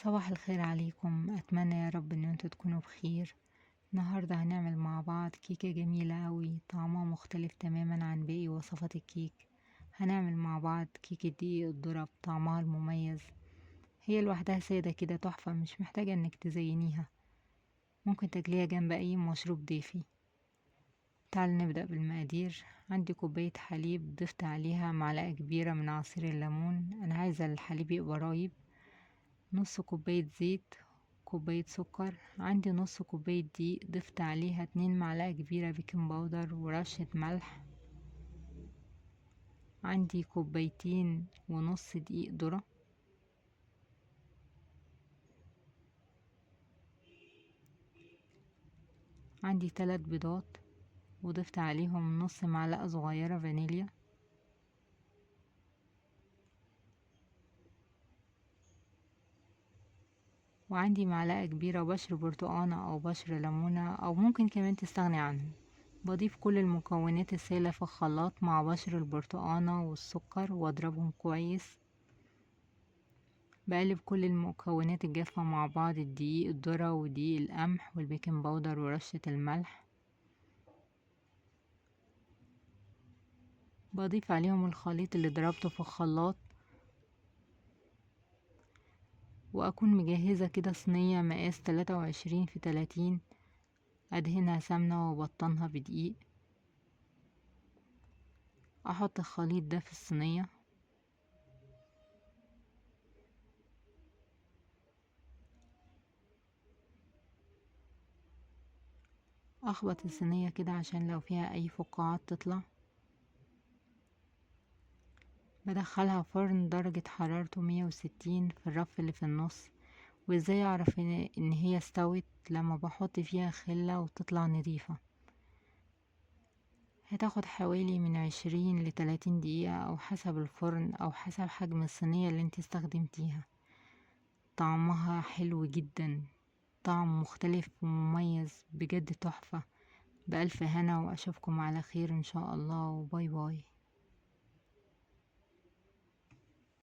صباح الخير عليكم. اتمنى يا رب ان انتوا تكونوا بخير. النهاردة هنعمل مع بعض كيكة جميلة اوي، طعمها مختلف تماما عن باقي وصفات الكيك. هنعمل مع بعض كيكة دقيق الذرة بطعمها المميز، هي لوحدها سادة كده تحفة، مش محتاجة انك تزينيها، ممكن تاكليها جنب اي مشروب دافي. تعالوا نبدأ بالمقادير. عندي كوباية حليب ضفت عليها معلقة كبيرة من عصير الليمون، انا عايزة الحليب يبقى رايب، نص كوباية زيت، كوباية سكر، عندي نص كوباية دقيق ضفت عليها 2 معلقة كبيرة baking powder ورشة ملح، عندي كوبايتين ونص دقيق ذرة، عندي 3 بيضات وضفت عليهم نص معلقة صغيرة فانيليا، وعندي معلقة كبيرة بشر برتقانة أو بشر ليمونة، أو ممكن كمان تستغني عنه. بضيف كل المكونات السائلة في الخلاط مع بشر البرتقانة والسكر واضربهم كويس. بقلب كل المكونات الجافة مع بعض، الدقيق الذرة ودقيق القمح وال baking powder ورشة الملح. بضيف عليهم الخليط اللي ضربته في الخلاط، واكون مجهزة كده صينية مقاس 23 في 30، ادهنها سمنة وبطنها بدقيق. احط الخليط ده في الصينية، اخبط الصينية كده عشان لو فيها اي فقاعات تطلع. بدخلها فرن درجة حرارته 160 في الرف اللي في النص. وازاي اعرف ان هي استوت؟ لما بحط فيها خلة وتطلع نظيفة. هتاخد حوالي من 20 لتلاتين دقيقة او حسب الفرن او حسب حجم الصينية اللي انت استخدمتيها. طعمها حلو جدا، طعم مختلف ومميز بجد تحفة. بألف هنا، واشوفكم على خير ان شاء الله، و bye bye.